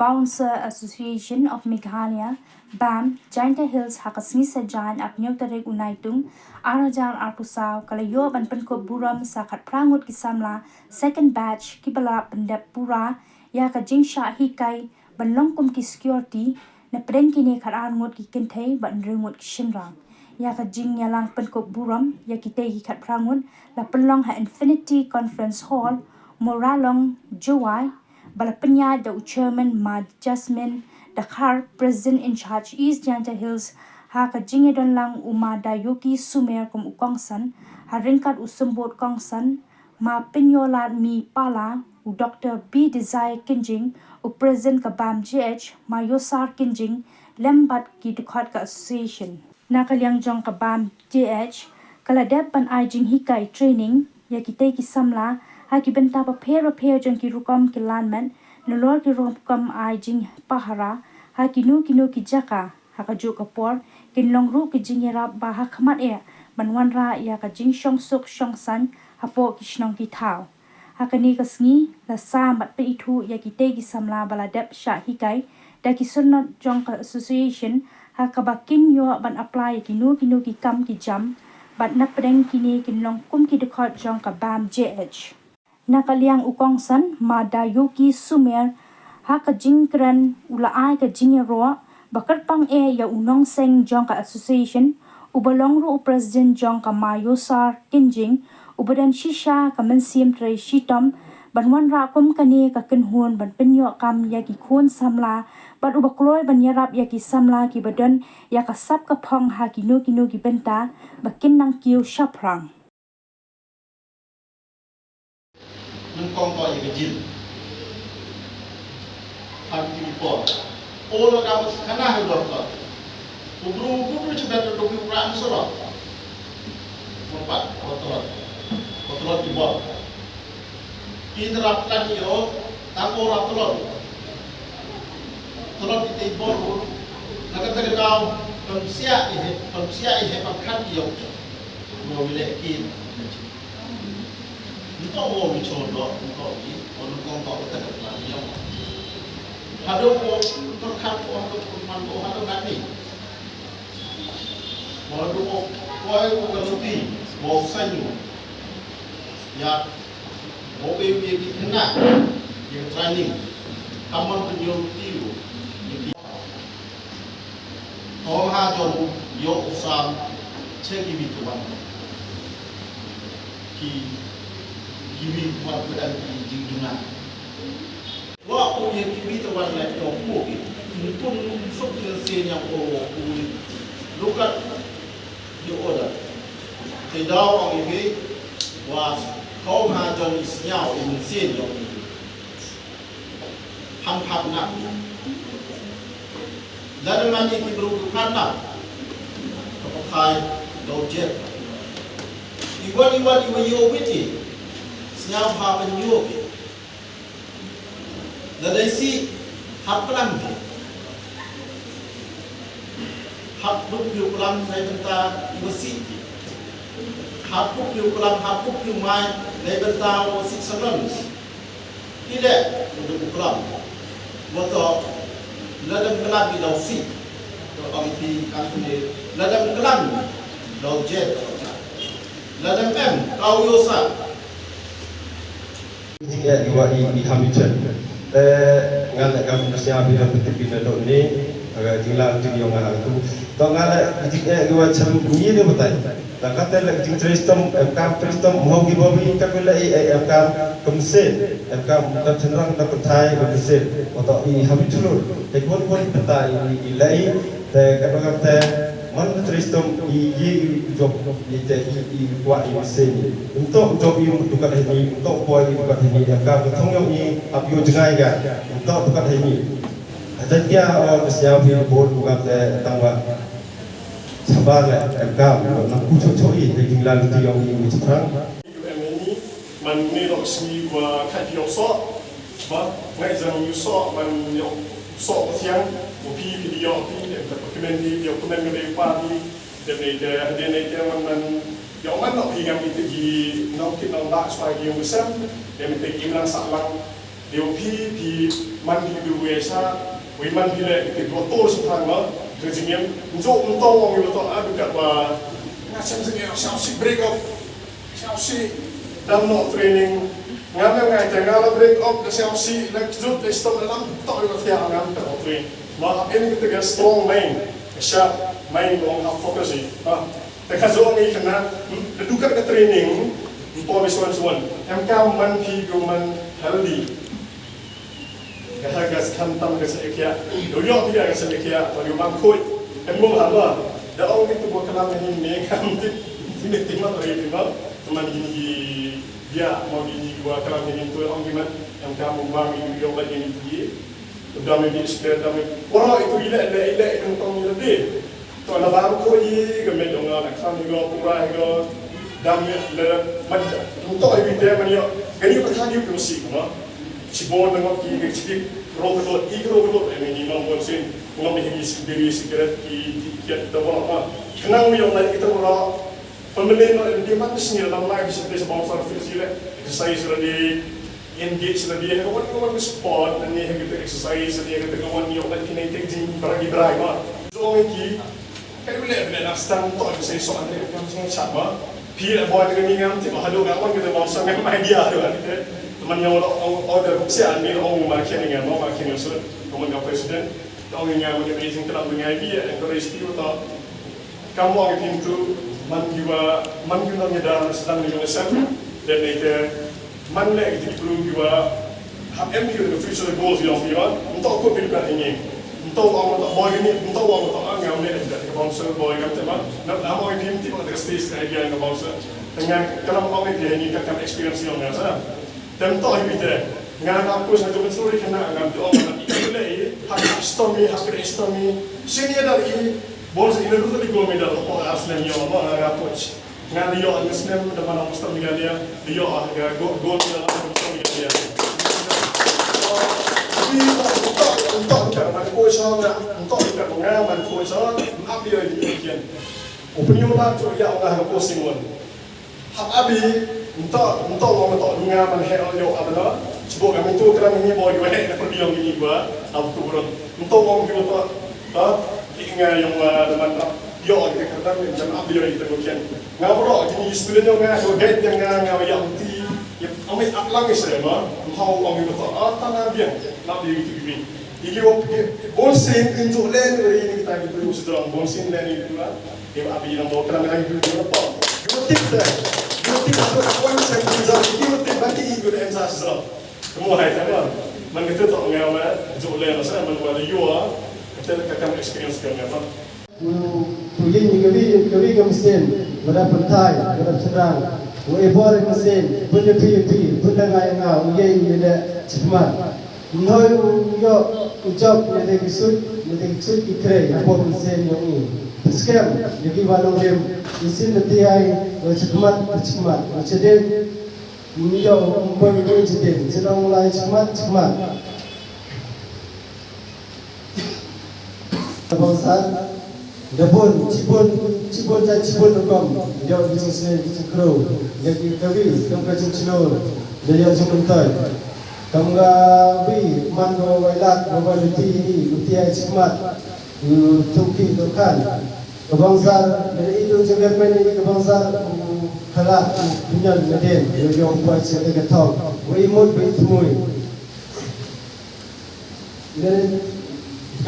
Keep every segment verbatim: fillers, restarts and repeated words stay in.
Bouncer Association of Meghalaya, BAM, Jaintia Hills ha ka sngi Saitjaiñ arphew hynñiew tarik u Naitung, ar hajar arphew saw, ka la ïoh ban pynkup burom sa khatphra ngut ki samla second batch kiba la pyndep pura ïa ka jingshah hikai ban long kum ki security napdeng kine khatar ngut ki kynthei bad hynriew ngut ki shynrang. Ïa ka jingïalang pynkup burom ïa kitei ki khatphra ngut la pynlong ha Infinity Conference Hall, Mooralong, Jowai, ba la pynïaid da u Chairman Ma Jasmine Dkhar, President in Charge East Jaintia Hills, ha ka jingïadonlang u Ma Dayuki Sumer kum u kongsan, ha ryngkat u symbud kongsan, Ma Pynïolad Mi Pala, u Doctor B Desire Kynjing, u President ka BAM J H, Ma Yosar Kynjing, lem bad ki dkhot ka association. Na ka liang jong ka BAM J H, ka la dep ban ai jinghikai training ïa kitei ki samla ha ki bynta bapher bapher jong ki rukom ki lanmet, nalor ki rukom ai jingpahara ha kino kino ki jaka. Ha kajuh ka por, kin long ruh ki jingïarap ba ha khmat eh ban wanrah ïa ka jingshongsuk shongsaiñ hapoh ki shnong ki thaw. Ha kane ka sngi, la sam bad pynithuh ïa kitei ki samla ba la dep shah hikai da ki syrnod jong ka association, ha kaba kin ïoh ban apply ïa kino kino ki kam ki jam, bad napdeng kine kin long kum ki dkhot jong ka BAM J H. Na ka liang u kongsan Ma Dayuki Sumer, ha ka jingkren u la ai ka jingïaroh ba kyrpang eh ïa u nongseng jong ka association, uba long ruh u president jong ka, Ma Yosar Kynjing, uba don shisha ka mynsiem trei shitom ban wanrah kum kane ka kynhun ban pynïoh kam ïa ki khun samla, bad uba kloi ban ïarap ïa ki samla kiba don ïa ka sap ka phong ha kino kino ki bynta ba kin nang kiew shaphrang. Nyngkong ko ïa ka jil. Phan ki por. O la ka mut khana ha dor ko. U bru u bru chi bet do ki pra ni soro. Mo pat, ko tolot. Ko tolot ki bor. Ki terap kan ïo, tang o rap tolot. Tolot ki te bor. Na ka ta ka daw, pam sia i he, pam sia i he, pam khan ïo. Mo mi le ki. Nto wo mi chon do, nto wi, o nto kong to ta ka plan yo. Hado ko, nto khat ko, hado ko man ko, hado ngat ni. Mo hado ko, koi ko ka luti, mo sanyu. Ya, mo be be ki kena, ya training. Kaman ko yo ti wo. Hong ha jong ïoh u sam che ki wi tu wan. Ki, ki wi tu wan ka dang ki jingduna. Wa u ye ki wi tu wan la ïoh pu ki. Ni pun suk ni se nyang o wa u. Look at the order. Te daw ong i wi wa hong ha jong i sñiaw i mynsiem jong i. Ham ham na. Lada man ïa ki briew ki phan na. Ka pathai dau jet. Iwan iwan iwan ïoh witi. Sñiaw ha ban ïoh ki. Lada isi hap pelam ki. Hap dup ïoh pelam na bynta iwan si ki. Hap dup ïoh pelam hap dup ïoh mai na bynta iwan si salon. Ile, untuk uklam. Moto, ladam kelam di dau si. Kalau kami di kami ni, ladam kelam dau jet. Ladam em, kau yosa. Dik eh iwa i i habitan. Eh, ngal eh kam kasian bila betul bila dok ni. Agak jingla tu dia orang tu. Tau ngal eh dik eh iwa cem ni ni betai. Tang kata leh jingtrei shitom, em kam trei shitom, mo ki bor ki kap leh, eh, em kam kemsien, em kam ka shynrang da pynthai kemsien. Oto i habit chulur. Te kwon kwon pynthai i, i leh, te kata kata man trei shitom i, i, i jop, i te i, i kwah i msien. Untuk jop i dukat hini, untuk poi i dukat hini, em kam ka thong yong i, ap yo jngai ga, untuk dukat hini. Hata kia, oh, kesiau bi bor dukat, eh, tangwa. Sabar leh, em kam, nang ku chok chok i, te jinglan ti yong i mi chaphrang. U M N E, man ne lok sngi wa khat yoh soh, ba, ngai zang yoh soh, man yoh soh wa thiang, wa pi ki di yoh pi, em ta pa kmen di, yoh kmen ngai pa di, dem ne de, de ne de man man, yoh man lok hi ngam i te gi, nong kit nong bak swa gi yoh sem, dem te gi nang sa lang, Ïa phi, phi man phi du wei sa, wei man phi leh, phi dua tur sa thang ma, ka jingim, njuk ntong ong ïa to, a du kat ba, nga shem sngewsih, sngewsih break up, sngewsih dam noh training, nga mem ngai te nga la break up, la sngewsih, la kjut, la stop, la lam, to ïa to ïa ngam te train. Ma, in kita ka strong mind, ka sharp mind, ong ha focus ïa. Ha. Te ka jong ngi kane, hmm, da dukat ka training, mpo bi suan suan. Em kam man phi gu man healthy. Ka ha ka skhan tam ka sa ikhya. Do yo phi ka sa ikhya, pa yu bang khuid. Em mo ha ba. Da ong ngi tu bo kalam ni ni kam ti, ti ni ti ma ri ni ma. Teman gini ya, mo gini gua kalam ni tu ong ni man. Em kam mo bang ni yo ba ni ti. Dam ïa ki sper, dam ïa ki. Waroh itu ila, ila, ila, ila, ila, ila, ila. To na bam ko i, ka met dong na khan hi go, pura hi go. Dam ïa, la, la, man, to ïa bite man ïa. Kani pa khan ïa prusi, no? Chibon na ngop ki, ki chiki, ro ko, i ro ko, eh, ni, ni, no, bon sin. Ngop ni, ki, ki, ki, sigaret, ki, ki, ki, kita waroh, no? Khnang ïa, na, kita waroh. Pemilih no, di man di sini dalam live di sini, sebab pasal fizikal, exercise lagi, engage lagi, ha ka wan ka wan ka sport, lagi ha kita exercise, lagi ha kita ka wan ïoh lagi kine kita jing barang di berai ma. Jong ki, ka yu le bne nak stang to di sini so ande kam sini chat ma. Pi le boy dengan ni ngam ti ma hadu ngam wan kita bangsa ngam idea tu kan kita. Teman yang lo order si ande ong ma kini ngam ma kini so. Teman ka president, ong ngam ni amazing club ngai bi encourage people to. Kam ong ïa phi tu, man ki wa, man ki nong ïa dar sdang ni jong sem, dan ni te, man le ki tu ki wa, hap em ki wa future goals yong phi wa, nto ko phi ka ni, nto wa nto boy ni, nto wa nto ang ngam le da ka bouncer boy ngam te ma, na na ong ïa phi tu ka stage ka idea ka bouncer, tengah kalam ong ïa phi ni ka kam experience yong nga sa. Tem to hi te. Nga na pus na jong suri kana nga to nga i le i ha stormy ha kre stormy. Sini da i bol sa ina rutu di gold medal ko Arsenal yo ma nga pus. Nga yo Arsenal da mana Mr. Meghalaya yo ga gold medal Mr. Meghalaya. Ni to to to ka man ko sa nga to ka nga man ko sa ma bi yo di kian. Opinion la to ya nga ko singon. Hap abi, nto, nto wa nto dunga man he o yo abana. Chibo kami tu kram ni bo yo he na perdiong ni gua, ab tu burung. Nto wa yo to, to, inga yang wa man yo kita kram ni jam abi yo kita bukan. Nga bro, ini student yo nga, yo guide yang nga, nga ya uti, ya amai aplang ni sere ma, nto wa yo to, ah, tanah biang, na bi gitu bi. Iki wa, bolsin, injuk len, ri ni kita gitu, sedang bolsin len itu lah. Ïa abi nang bawa kelang ai du du pa. Ïa tip te. Ïa tip tu wan sen tu za ïa tip ba ki i du em sa sa. Kemo hai ta ma. Man kata tu ngai ma ju le na sa man wa ïa. Kata ka kam experience ka ngai ma. Ku ku yin ni kawi kawi kam sen. Wada petai, wada sedang. Wa e bor kam sen. Pun ïa pi ïa pi. Pun da ngai nga. U ye ye le. Chikmat. Ynhoi u ïoh u jop ne dei ki sut, ne dei ki sut ki krei, hapoh mynsiem yong i. Pynskhem, ne ki ba nongrim, i sin ne ti ai, wa chikmat, wa chikmat, wa chadien, u ïoh u poi u chadien, chadong lai chikmat, chikmat. Bangsa, Da bun, chibun, chibun ja chibun rukom. Ïoh ki jingsneng ki jingkrew. Ïa ki kawi, kum ka jingchlur. Da ïoh jingmyntoi. Kam nga wi, man ko wai lak, ko wai luti ni, luti ai chikmat. Yu tuki tu kan. Ka bangsa, da i tu jingkrew ni ka bangsa, kala, binyan ngadien, ïoh ïoh poi chik ka thong. Wi mut, wi tmui. Ngan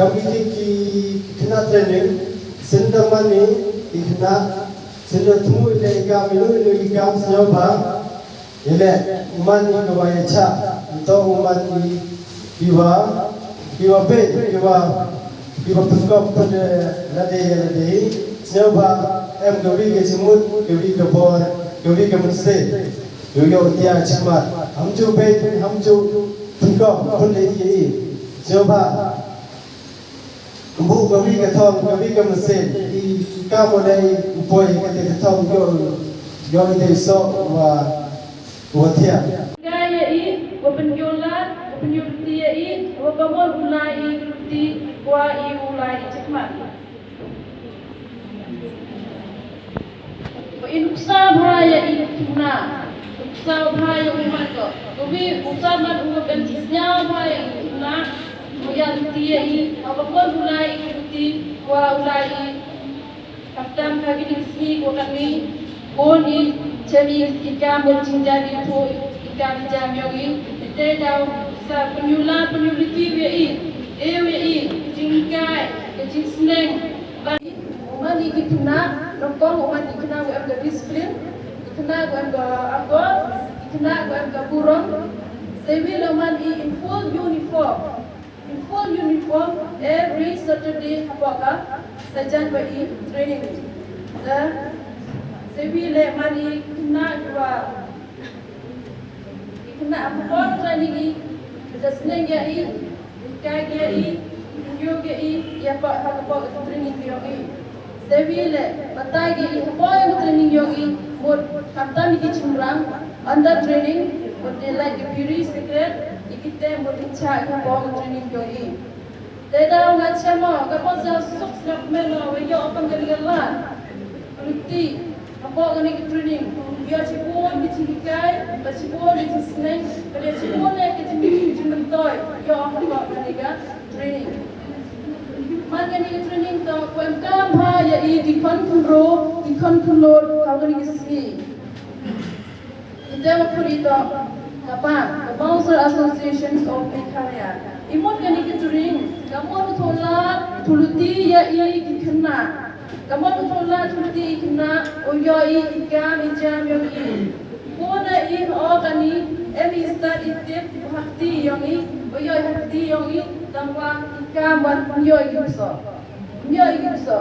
kam ki ki khynnah training, sien da mane ki khynnah, sien da thmu ine i kam ino ino i kam sngewbha. Ine man i kaba ïacha, nto u man i kiba, kiba peit, kiba, kiba pynskop pynde lade ïa lade. Sngewbha em kawi ka jingmut, kawi ka bor, kawi ka mynsiem. Ïoh ïoh tia chikmat. Ham ju peit, ham ju pynskop pynde ïa i. Sngewbha. Kumbu kawi ka thong, kawi ka mynsiem, i, i kam u dei u poi kata ka thong ïoh, ïoh i dei soh wa, wa thiah. Ka ïa i, wa pynïoh lad, wa pynïoh luti ïa i, wa kamon u lai i ka luti, wa i u lai i chikmat. Wa i nuksa bha ïa i khynnah. Sngewbha ïa u man ko. Kawei u sa man u ban sngewbha ïa u na. U ïa luti ïa i, haba kon u lai i luti, wa u lai i. Khamtam ha kine ki sngi ko kane, bun i chem i, i kam bad jingjia i phuh, i kam i jam ïong i. Te daw sa pynïula pynïuliti ïa i, e ïa i, jingkai, ka jingsneng. Bad u man i ki khynnah, nyngkong u man i khynnah u em ka discipline, i khynnah u em ka akor, i khynnah u em ka burom. Sewi le man i in full uniform. In full uniform every Saturday hapoh ka sajan ba i training. Da sewi le man i khynnah kiwa i khynnah hapoh training i, da sneng ïa i, da kai ïa i, da yoga ïa i, ïa hapoh hapoh training ïa i. Sewi le batai ïa i hapoh training ïa i, mut khamtam i ki chynrang under training, mut de lai ki biri secret, i ki te mut i cha hapoh training ïa i. Te da nga chemo, ka pon sa suk sngap meno, we yo pang ka ringa lan. Luti, hapoh kane ka training, yo chibun ki jinghikai, ba chibun ki jingsneng, ba de chibun ne ki jing ki jingmyntoi, yo hapoh kane ka training. Man kane ka training to, kwem kam ha ïa i ki khon khynro, ki khon khynlot, ha kane ka sngi. Ite wa khuri to, kapa, ka Bouncers Association of Meghalaya. I mut kane ka training, ka mut u thola, thuluti ïa i ki khynnah. Ka mut u thola thuluti i khynnah, u ïoh i i kam i jam ïong i. Puna i ho kane, em i stad i tip, u hakti ïong i, u ïoh i hakti ïong i, tangwa i kam wan ïoh i ki bso. Ïoh i ki bso.